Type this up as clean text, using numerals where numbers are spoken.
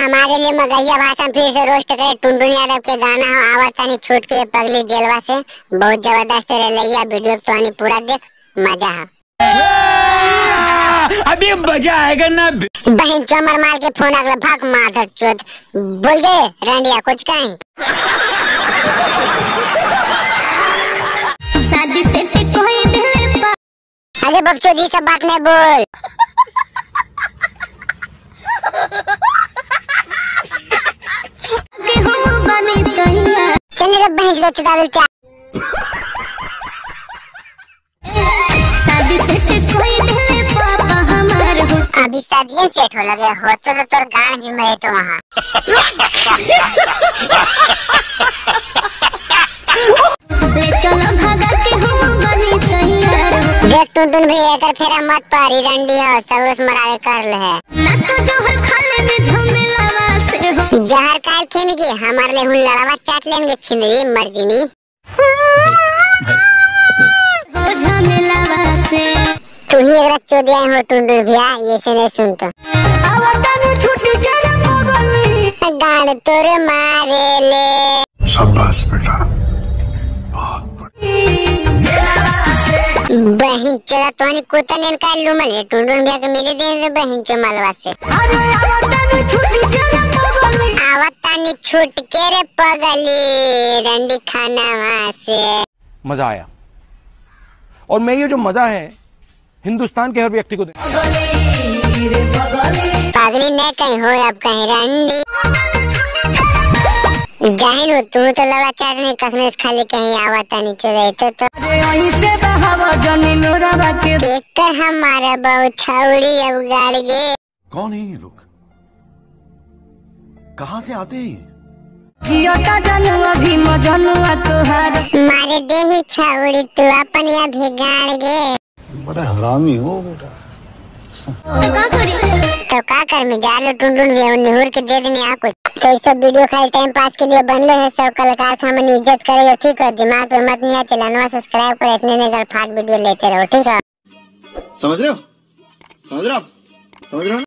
हमारे लिए मगहिया भाषा में फिर से रोस्ट करे टुनटुन यादव के गाना हो आवतानी छूट के पगली जेलवा से, बहुत जबरदस्त रहे। वीडियो तो आनी पूरा देख मजा है। अभी मजा आएगा ना। बहन चमर मार के फोन अगला भाग माधर चोद बोल गए रंडिया कुछ कहीं। शादी से कोई दिल। अरे बकचोदी सब बात नहीं बोल। चल रे बहन लो चुदा क्या। शादी से कोई दिल पापा हमार हो। अभी शादी सेट हो लगे हो तो तोर गान भी मरे तो वहाँ। ले चलो भागा के हम बनी तैयार। देख टुनटुन भी एकर फेरा मत पारी रंडी हो सब मरावे कर ले है। ना तो जहर खाले में झमेलावा से हो। जहर काल खेनेगी हमारे ले हुन लड़ावा चाट लेंगे छिंदरी मर्जीनी। हो झमेलावा से। तू ही एकरा चोदिया हो टुनटुन भैया ये से नहीं सुनता। गाल तोरे मारे ले। शाबाश बेटा। बहन चला तो नहीं कुत्ता ने इनका लुमल है टुनटुन भैया के मिले दे रे बहन चो मलवा से। आवतानी छूट के रे पगली रंडी खाना वहाँ से। मजा आया और मैं ये जो मजा है हिंदुस्तान के हर व्यक्ति को दे। पगली नहीं कहीं हो अब कहीं रंडी जाहिर हो तू तो लड़ा चार नहीं कसने खाली कहीं आवतानी चले तो केकर हमारा बहु छौड़ी अब गाड़ गे। कौन है ये लोग, कहाँ से आते हैं? मारे दे ही छौड़ी तू अपन अभी गाड़ गे। बड़ा हरामी हो बेटा। तो का कर में जालो टुनटुन भी निहुर के दे देने आ कुछ। तो ये सब वीडियो खाली टाइम पास के लिए बनले है, सब कलाकार हमन इज्जत करे ठीक है, दिमाग पे मत नहीं चलाना, सब्सक्राइब कर इतने ने गलफाट वीडियो लेते रहो ठीक है। समझ रहे हो? समझ रहे हो आप? समझ रहे हो?